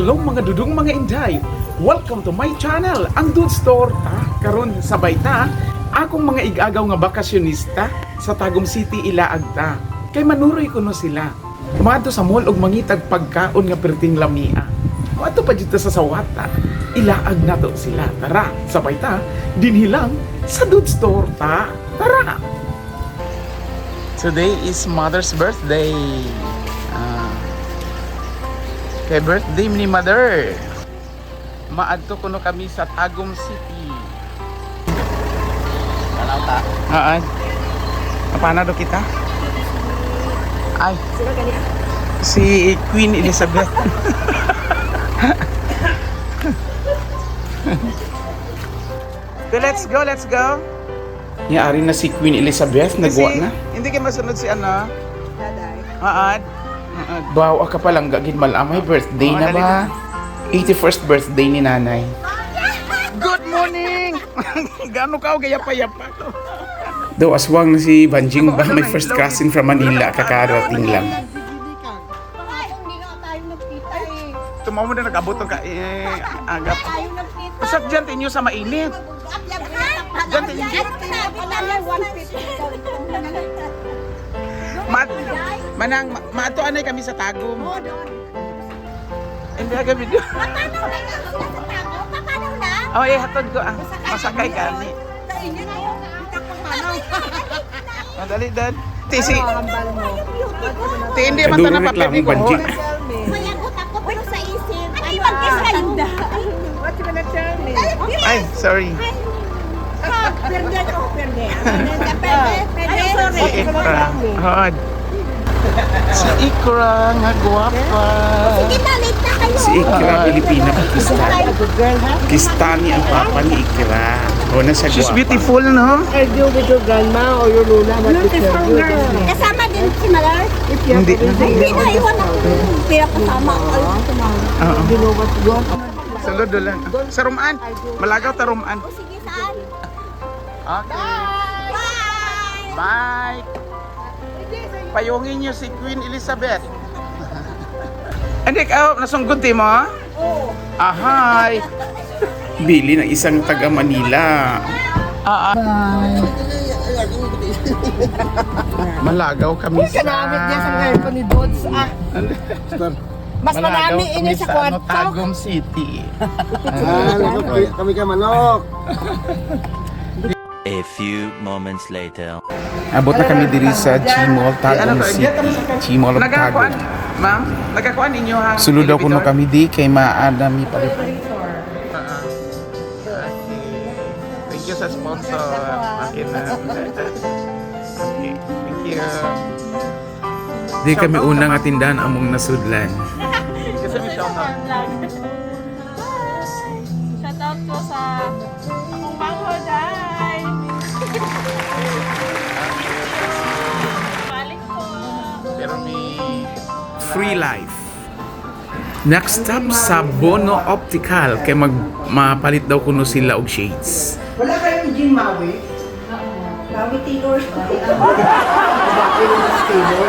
Hello, mga dudong, mga inday! Welcome to my channel, ang Dude Store. Ta, karon sabay ta, akong mga igagaw nga bakasyonista sa Tagum City, ilaag ta. Kay manuroy kuno sila. Maadto sa mall og mangitag pagkaon nga perting lamia. Moadto pa dito sa Sawata. Ilaag nato sila. Tara, sabay ta, dinhi lang sa Dude Store ta. Tara! Today is Mother's birthday. Ah. Kay birthday ni Mother. Maadto kuno kami sa Tagum City. Tanaw ta. Oo. Paano do kita? Ay. Si Queen Elizabeth. Okay, let's go, let's go. Yari na si Queen Elizabeth, nagwa na. Hindi kayo masunod si ano? Maad. Bawa ka palang gagin malamay birthday na ba? 81st birthday ni nanay. Good morning! Gano ka o gaya pa yapa ko. Daw aswang na si Banjing ba? My first cousin from Manila, kakarating lang. Hindi nga tayo nagkita eh. Tumawa mo na nag-abot ka eh, agap. Tayo nagkita. Usap dyan tinyo sa mainit. Diyan, tingin. Ma manang maato anay kami sa Tagum. Hindi aga video. Papanaw na ka sila sa tago? Papanaw na? Oh, eh hatod ko ah. Masakay kami. Sa inyo na yun. Oh, dali dan. Ti si Ti hindi man Kaduro tanan reklamo, papel ko. Banjing. Mayagot ako pero sa isip. Ano yung tanda? What you gonna tell me? Ay, sorry. Perde ako, perde. Perde, perde. Si Ikra. Hod. Si Ikra nga gwapa. Sige na, late na kayo. Si Ikra, Pilipina, Pakistan. A good girl, ha? Pakistani ang papa ni Ikra. O na siya She's gwapa. beautiful, no? Argue with your grandma or your lola not to tell you. Kasama din si Malar? If you have Hindi. a reason, Hindi na, iwan ako. Pero kasama ako. Ayaw ko sumama. Oo. you know what you want. Sulod do lang. Sa rumaan. Malagaw ta rumaan. O sige, saan? Okay. Bye! Bye. Payungin niyo si Queen Elizabeth. Hindi ka, nasunggod ti mo? Oo. Ahay. Bili ng isang taga Manila. Malagaw kami sa Kanamit niya sa aircon ni Dodds. Ah, mas Malagaw marami kami ini sa sa ano, kwarto. Tagum City. Ah, kami ka manok. A few moments later. Abot na kami diri sa Gmall Tagum City. Gmall of Nagakuan, Tagum. ma'am? Nagakuan inyo ha? Sulod daw kuno kami di kay maadami palit. Thank you sa sponsor. Okay na. Okay, thank you. Di kami unang atindahan among nasudlan. Kasi may shoutout. Shout out ko sa akong manghoday. Balik po. Pero may Free life. Next stop sa Bono Optical kay mag mapalit daw kuno sila og shades. Wala kayong Jean Maui? Maui Taylor. Bakit yung Taylor?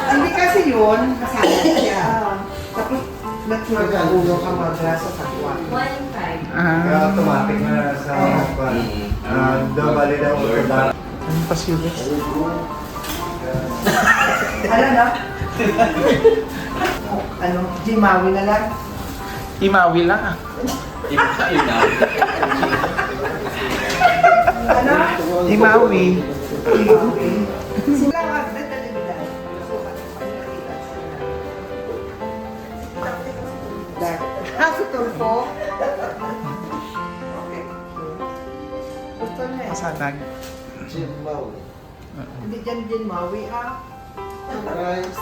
Hindi kasi yun, kasama siya. Tapos, natural ka ulo ka magra sa sakwa. Ah, Kaya automatic na sa ah, double daw order. Ano pa siya? Ano na? Ano, Jean Maui na lang. Imawi lang ah. Ano? Imawi. Maui. Sila ka, dali dali. Ah, si Tulfo. Okay. Gusto niya eh. Masanag. Jim Maui. Hindi dyan din Maui ah. Rice.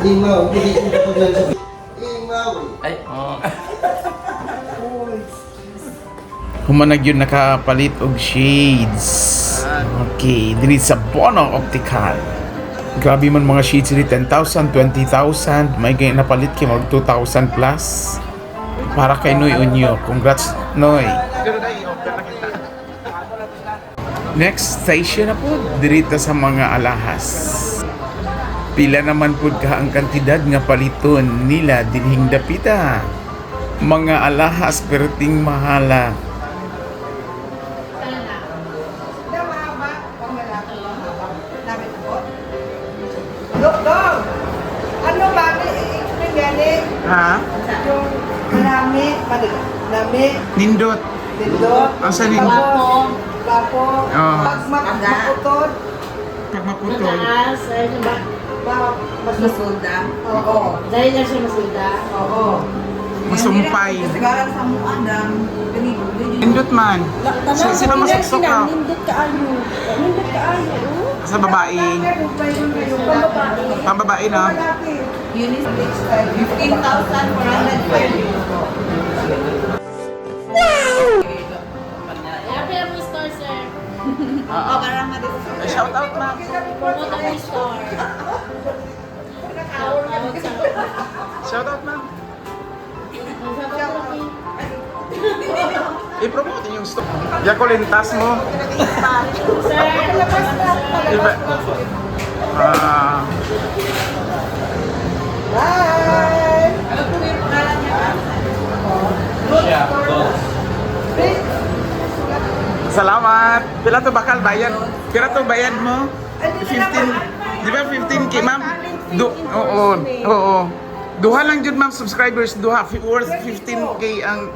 Imaw, hindi ko pa dyan. Imawi. Humanag yun nakapalit og shades. Okay, dinhi sa Bono Optical. Grabe man mga shades diri, 10,000, 20,000, may ganyan napalit kay mag 2,000 plus. Para kay Noy Unyo. Congrats, Noy. Pero dahil open na kita. Next station na po, dirita sa mga alahas. Pila naman pud ka ang kantidad nga paliton nila dinhing dapita. Mga alahas perting mahala. Na mahaba, pang lalaki mahaba. Namin ako. Dok, dok! Ano mami, i-explain gani? Ha? Yung marami, nami, Nindot. lindot, Ang sa nindot? tapos, Lapo, Oo. pag maputol, Pag maputol. Mataas, ano ba? masulda. Oo. Dahil lang siya masulda. Oo. Masumpay. Sigaran sa muadam, Nindot man. Sino masuksok ka? Nindot kaayo. Nindot kaayo. Sa babae. Pambabae na. 15,405. Happy mo store, sir. Oo. Shout out, ma'am. Promote ang store. Shout out sa Shout out, ma'am. Shout out sa I-promote yung store. Yakulintas mo. Sir. Iba. Ah. Bye! Salamat. Pila to bakal bayad? Pila to bayad mo? 15. Di ba 15K, ma'am? Oo. Oo. Duha lang jud, ma'am, subscribers duha worth 15K ang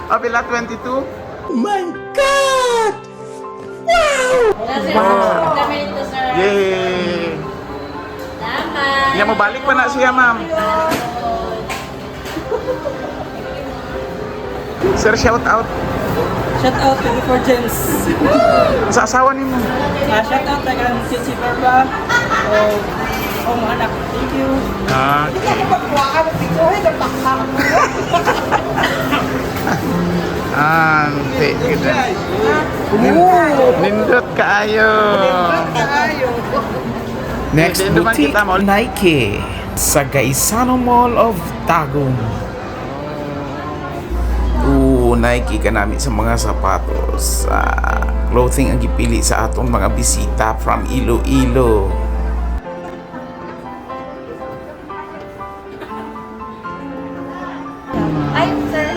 Ah, pila 22? Sir, kami dito, sir. Yay! Salamat. Nga mo balik pa na siya, ma'am. Sir, shout out Shout out to for James. sa asawa nimo. Shout out tagang Chichi Barba o o mga anak. Thank you. Ah, Hindi ako pagkuha ka ng picture, ay, napakak mo. ante kita. Nindot kaayo. Kaayo. Next boutique, Nike sa Gaisano Mall of Tagum. Oo, Nike ka namin sa mga sapatos. Ah, clothing ang gipili sa atong mga bisita from Iloilo. Ay, sir.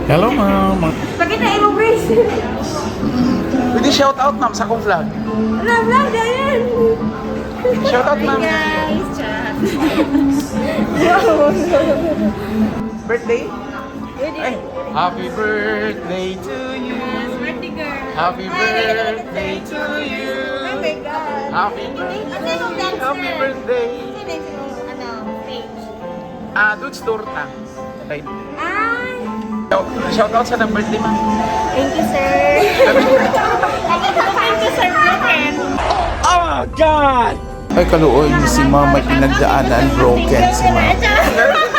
Hello, ma'am. Pakita imo brace. Pwede shout out, ma'am, sa akong vlog. Love, love, Dayan. Shout out, ma'am. Guys, chat. Birthday? Ay, happy birthday to you. Birthday girl. Happy birthday to you. Oh my God. Happy Ano yung birthday. vlog, sir? Happy birthday. Sino yung ano, page? Ah, Dudes Torta. Right. Ah, Shout out sa ng birthday, ma'am. thank you, sir. Thank you, sir Broken. Ay, kaluoy si ma'am may pinagdaanan broken si ma'am.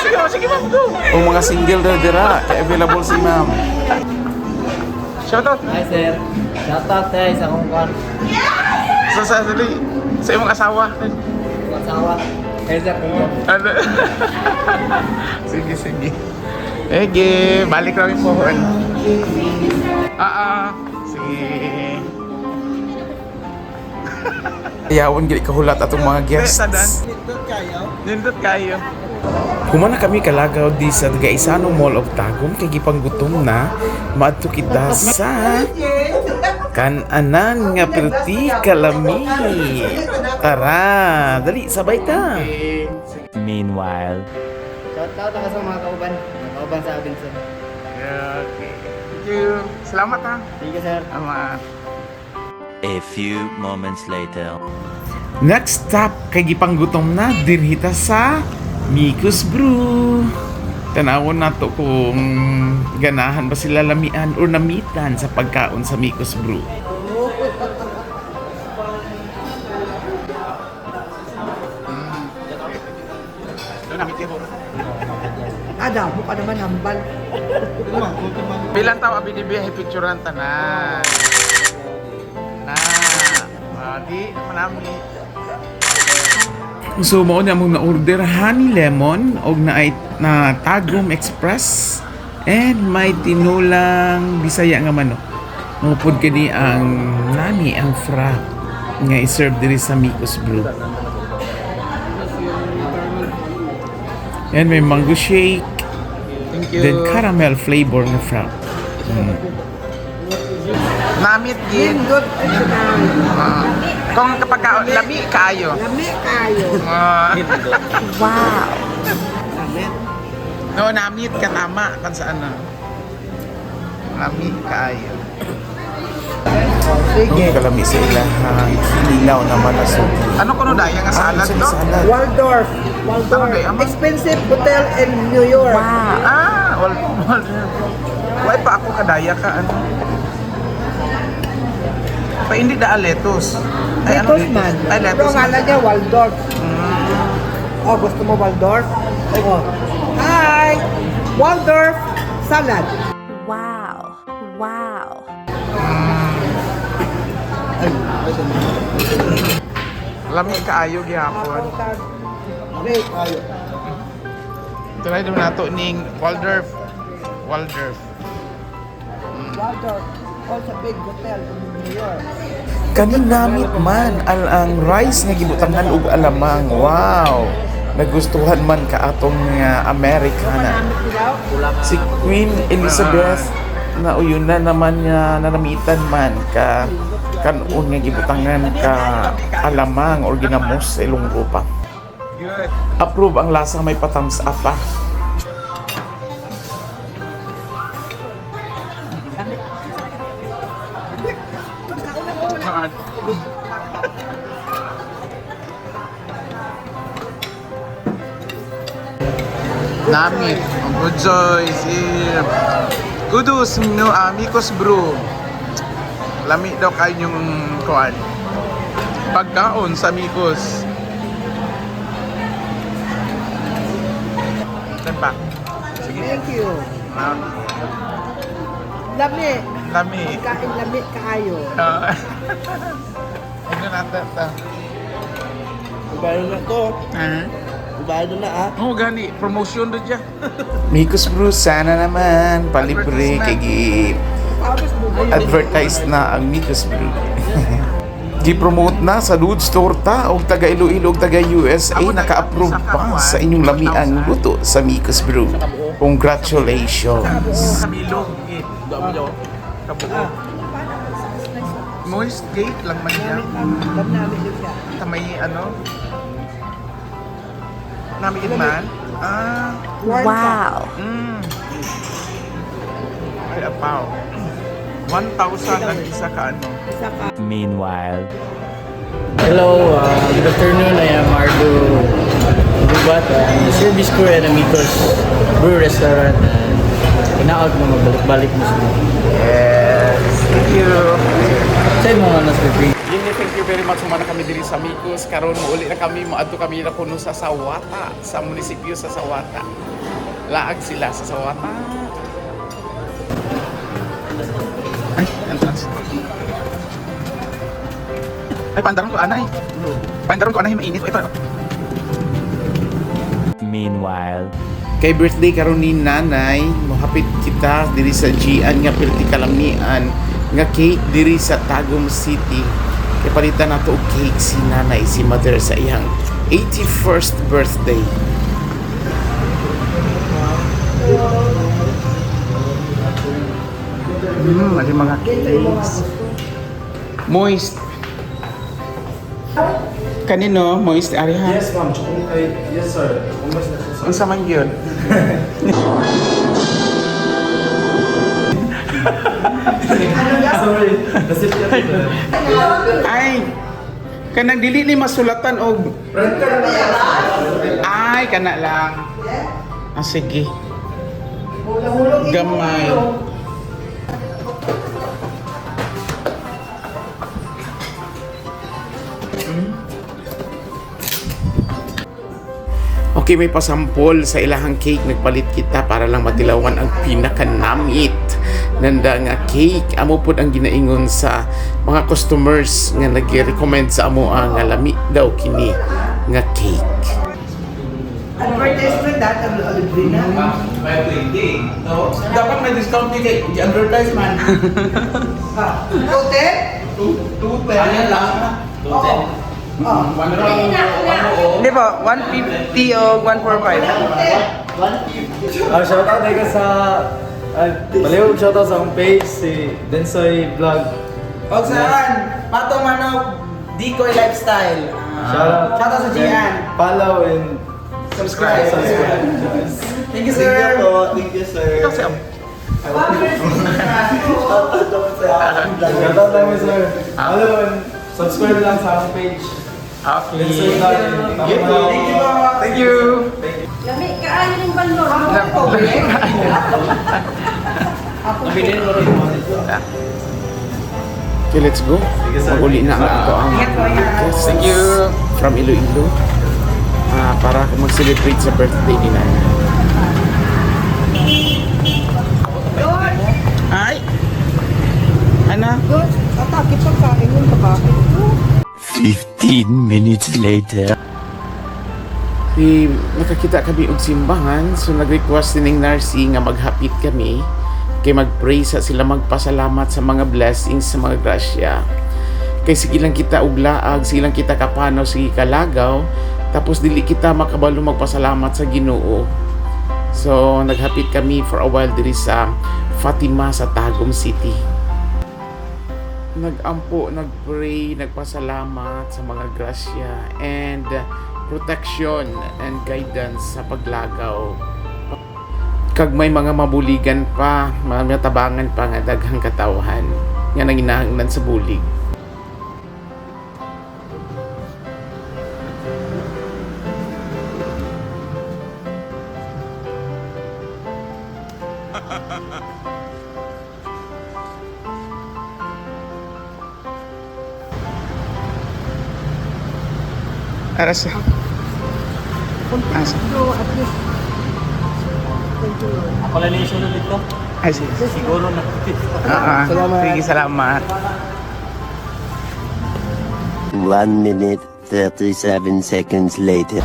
Sige, ma'am, sige ma'am, go. O mga single na dira, kaya available si ma'am. Shout out. Hi sir. Shout out tayo sa akong kwan. Sa imong asawa. Asawa. Hey sir. Ano? Sige, sige. Ege, balik kami po. Ah, ah. Sige. Ayawan gid kahulat atong mga guests. Nindot kayo. Kumana kami kalagaw di sa Gaisano Mall of Tagum kay gipanggutom na maadto kita sa kananan nga perti kalami. Tara, dali sabay ta. Meanwhile. Shout out ako sa mga kauban. Mga kauban sa akin sir. Okay. Thank you. Salamat ha. Thank you sir. Tama. A few moments later. Next stop kay gipanggutom na dirhita sa Miko's Brew. Tanawon nato kung ganahan ba sila lamian or namitan sa pagkaon sa Miko's Brew. Ada, mukha naman hambal. Bilang tao abi di biyahe picturean tanan. Na, di manami. So mao na among na-order honey lemon og na na Tagum Express and may tinulang Bisaya nga manok. Mupod kini ang nami ang frap. Nga i-serve diri sa Miko's Brew. And may mango shake, Thank you. then caramel flavor nga frap. Namit gid. Good. Ah. Kung kapag ka, lami kaayo. Lami kayo. Ah. Wow. No, namit ka tama kan sa ano. Lami kaayo. Sige. Ang kalami sa ilahang kinilaw naman na suki. Ano kuno daya nga salad Ah, no? salad. Waldorf. Ano Waldorf. ba yan? Expensive hotel in New York. Wow. Ah, wal wal. Why pa ako kadaya ka ano? Pa hindi da lettuce. Ay, ano Lettuce man. Ay, Pero lettuce. ang ngalan niya, Waldorf. Oh, gusto mo Waldorf? Oh. Hi! Waldorf salad. Wow. Wow. Lami kaayo gihapon. Great. Try naman nato ning Waldorf. Waldorf. Waldorf. Also big hotel in New York. Kaninamit man al ang rice nga gibutangan og alamang. Wow! Nagustuhan man ka atong Americana. Si Queen Elizabeth na uyuna naman nga nanamitan man ka kanon nga gibutangan ka alamang or ginamos sa Ilonggo pa. Good. Approve ang lasa, may pa-thumbs up pa. Namit. Good choice. Eh, Kudos no Amigos Brew. Lami daw kayo yung kuan. Pagkaon sa Amigos. Yan pa. Sige. Thank you. Ah, Lami. lami. Pagkain lami kaayo. Ah. Ano natin ta? Ubayo na to. Ah. Ubayo na ah. Oh, gani promotion do dyan. Mikos Brew, sana naman palibre kay gi advertise na ang Mikos Brew. Gi-promote na sa Dudes Torta og taga Iloilo og taga USA, naka-approve pa sa inyong lamiang luto sa Mikos Brew. Congratulations. Kabilog. Eh. Kabuo. Moist cake lang man niya. Lami din siya. Ta may ano? Namiin man? Ah. Warm ka. Wow. Ay, apaw. 1,000 ang isa ka ano. Isa ka. Meanwhile. Hello, good afternoon. I am Ardo Gubat. I'm the service crew at Amigos Brew Restaurant. And inaog mo magbalik-balik mo sila. Yes. Thank you. Sa mga nasa drink. Yun, thank you very much. Humana kami diri sa Mikos. Karon muuli na kami, moadto kami na kuno sa Sawata, sa munisipyo sa Sawata. Laag sila sa Sawata. Ay, entrance. Ay, pandaron ko anay. Pandaron ko anay mainit. Ito. Meanwhile. Kay birthday karon ni nanay, mohapit kita diri sa Gian nga pirti kalamian nga cake diri sa Tagum City. Kay palitan nato og cake si nanay, si mother sa iyang 81st birthday. Ano mga cakes. Moist. Kanino? Moist, Arihan? Yes, ma'am. Chocolate. Ay, yes, sir. Umas na siya, sir. Unsa man yun? Sorry. Nasip ka Ay! Kanang dili ni masulatan og ay kana lang. Ah, sige. Nahulog Gamay. Okay, may pasampol sa ilahang cake. Nagpalit kita para lang matilawan ang pinakanamit nanda nga cake. Amo pod ang ginaingon sa mga customers nga nag-recommend sa amo ang nga lami daw kini nga cake. Advertisement that ang libre na. 520. No? Dapat may discount ni kay advertise man. Ah, Tote? 210. Ayan lang. Hindi po, 150 o 145. Ah, shoutout ka sa baliw, shoutout sa akong page si Densoy Vlog. O saan? Pato Manok, Decoy Lifestyle. Shoutout. Shoutout sa Gian. Follow and Subscribe. Subscribe. Thank you, sir. Thank you po. Thank you, sir. Ikaw, sir. Shoutout namin, sir. Follow and subscribe lang sa akong page. Okay. Densoy Vlog. Thank you. Thank you. Lami, kaayo ng balon. Okay, let's go. Mag-uli na ang ato ang guests. Thank you. From Iloilo. Para mag-celebrate sa birthday ni Nana. Ay! Ano? Atake pagkain yung babae. 15 minutes later. Di, nakakita kami og simbahan, so nag-request din ng Narcy nga maghapit kami kay mag-pray sa sila, magpasalamat sa mga blessings, sa mga grasya. Kay sige lang kita og laag, sige lang kita kapano, sige kalagaw, tapos dili kita makabalo magpasalamat sa Ginoo. So naghapit kami for a while diri sa Fatima sa Tagum City. Nagampo, nagpray, nagpasalamat sa mga grasya and protection and guidance sa paglagaw. Kag may mga mabuligan pa, mga tabangan pa nga daghang katawhan nga nanginahanglan sa bulig. Aras. Asa? Ako lang yung sunod dito. Ay, sige. Siguro na. Ah, ah. Sige, salamat. 1 minute, 37 seconds later.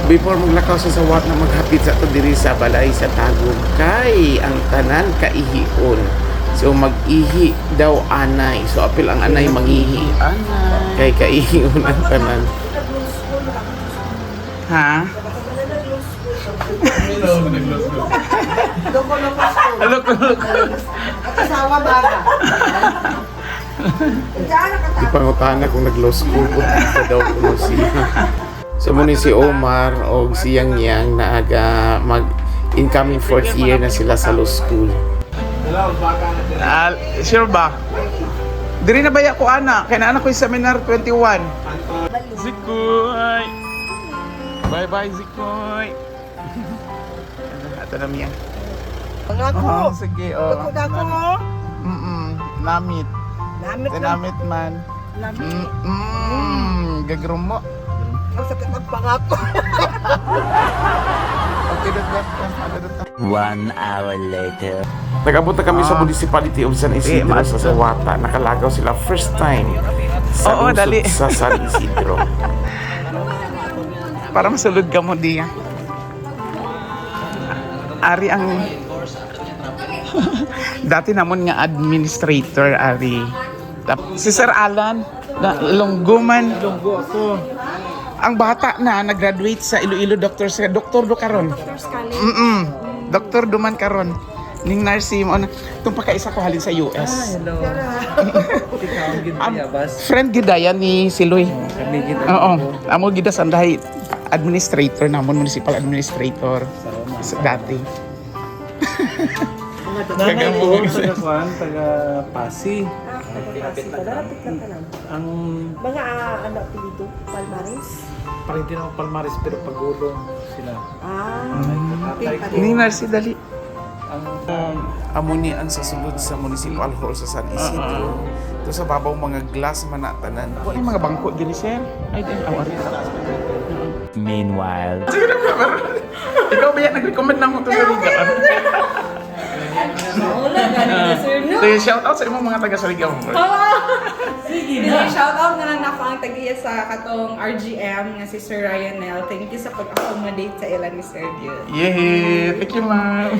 Before maglakaw sa sawat na maghapit sa ato diri sa balay sa Tagum kay ang tanan kaihion. So mag-ihi daw anay. So apil ang anay mangihi. Anay. Kay kaihion ang tanan. Ha? Loko-loko. At asawa bata. Ipangutana kung nag-law school po pa daw kuno siya. So muna si Omar o si Yang Yang na aga mag incoming fourth year na sila sa law school. Ah, sure ba? Diri na ba ko ana? Kay naa ko yung seminar 21. Zikoy! Bye-bye, Zikoy! Ato na miya. Pangako. Oh, sige, oh. Dako dako. Namit. Namit na. Tinamit man. Namit. Gagrumo. Ang sakit ng pangako. Okay, dot, dot, dot, dot, dot. 1 hour later. Nag-abot na kami sa municipality of San Isidro sa Sawata. Nakalagaw sila first time sa Oo, lungsod dali. sa San Isidro. Para masulod ka mo diya. Ari ang dati namon nga administrator ari. Si Sir Alan na Ilonggo man. Ilonggo ako. Ang bata na nag-graduate sa Iloilo Doctor sa doktor do karon. Doktor duman karon. Ning nurse mo na itong pakaisa ko halin sa US. Hello. Ikaw ang ginayabas. Friend gid ni si Luy. Kami gid. Oo. Amo gid sa andahay administrator namon, municipal administrator sa dati. Nanay ko, taga Kwan, taga Pasi. Lapit lang ka lang. Ang Mga ano apelyido? Palmares? parang hindi na ako Palmares pero pagulong sila. Ah. Tatay ko. Ning nurse dali. Ang Amo ni ang sa sulod sa municipal hall sa San Isidro. Ito sa babaw mga glass man na tanan. Wa yung mga bangko diri, sir. Ay, di aw ari. Meanwhile. Sige na, pero ikaw ba yan nag-recommend na mo to sa Surigao? Wala, ganun na, sir. No? So, shout out sa imong mga taga Surigao. Sige na. Shout out na lang nako ang tag-iya sa katong RGM nga si Sir Ryan Nel. Thank you sa pag-accommodate sa ila ni Sir Gil. Yeah, thank you, ma'am.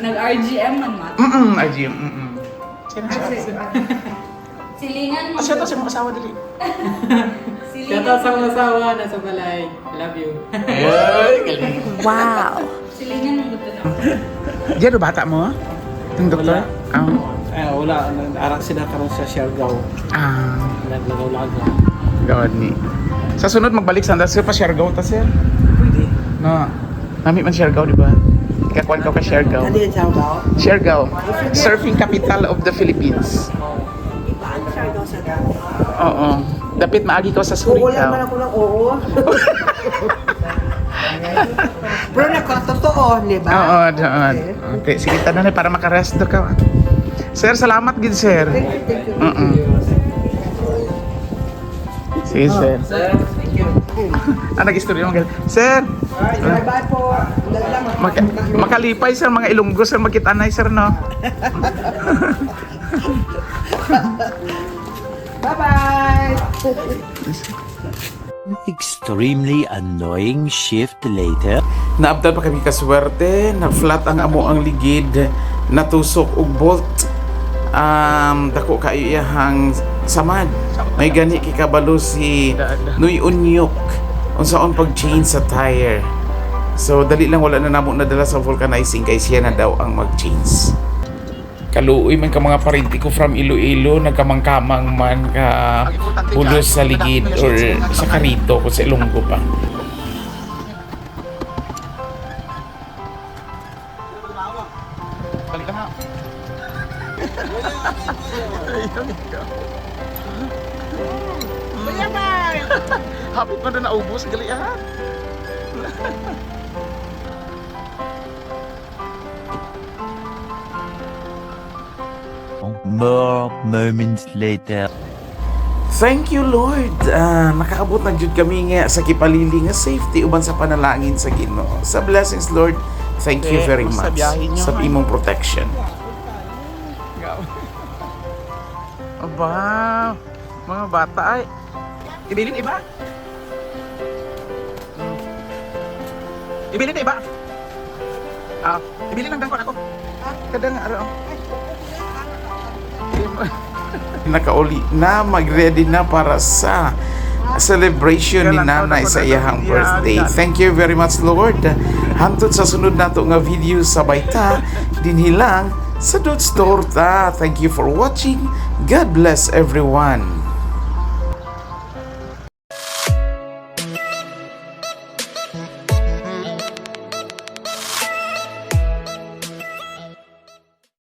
Nag-RGM man ma. RGM. Sino Ah, shout out? Silingan mo. Ah, siya to sa mga asawa dali. Shout out sa mga asawa nasa balay. Love you. Silingan mo gusto na. Diyan do bata mo? Itong doktor? Wala. Ah. Ay, wala. Arak sila karon sa Siargao. Ah. Naglagaw-lagaw. Gawad ni. Sa sunod magbalik sa sir pa Siargao ta sir. Pwede. No. Nami man Siargao di ba? Ikakuan ka ka Siargao. Ano yan, Siargao? Siargao, surfing capital of the Philippines. Iba ang Siargao sa Davao. Oo. Dapit maagi ko sa Kung wala man Surigao. ako ng oo. Pero nakatotoo, di ba? Oo, doon. Okay, sige tanan para makarest do ka. Sir, salamat gid sir. Thank you, thank you. Sige, sir. Sir, thank you. Ah, nag-istorya mo. Sir, Bye-bye po. makalipay sir mga Ilonggo sir magkitanay sir no. Bye-bye! Extremely annoying shift later. Naabdan pa kami kaswerte, na-flat ang amo ang ligid, natusok og bolt. Dako kayo iyahang samad. May gani kikabalo si Nuy Unyok unsaon pag-change sa tire. So dali lang wala na namo nadala sa vulcanizing kay siya na daw ang mag-change. Kaluoy man ka mga parinti ko from Iloilo, nagkamang-kamang man ka bulos sa ligid or sa Carito kung sa Ilonggo pa. Balik ka na. Hapit man na naubos gali ah. More moments later. Thank you Lord. Ah, nakaabot na jud kami nga sa kipalili nga safety uban sa panalangin sa Ginoo. Sa blessings Lord, thank you Eh, very kumusta much biyahe niyo, sa ha? imong protection. Aba, mga bata ay. Ibilin iba? Ibilin na iba? Ah, ibilin ang dangkon ako. Kadang araw. Nakauli na, magready na para sa celebration ni Nanay sa iyahang birthday. Thank you very much Lord. Hantod sa sunod nato nga video sabay ta dinhi lang sa Dudes Torta. Thank you for watching. God bless everyone.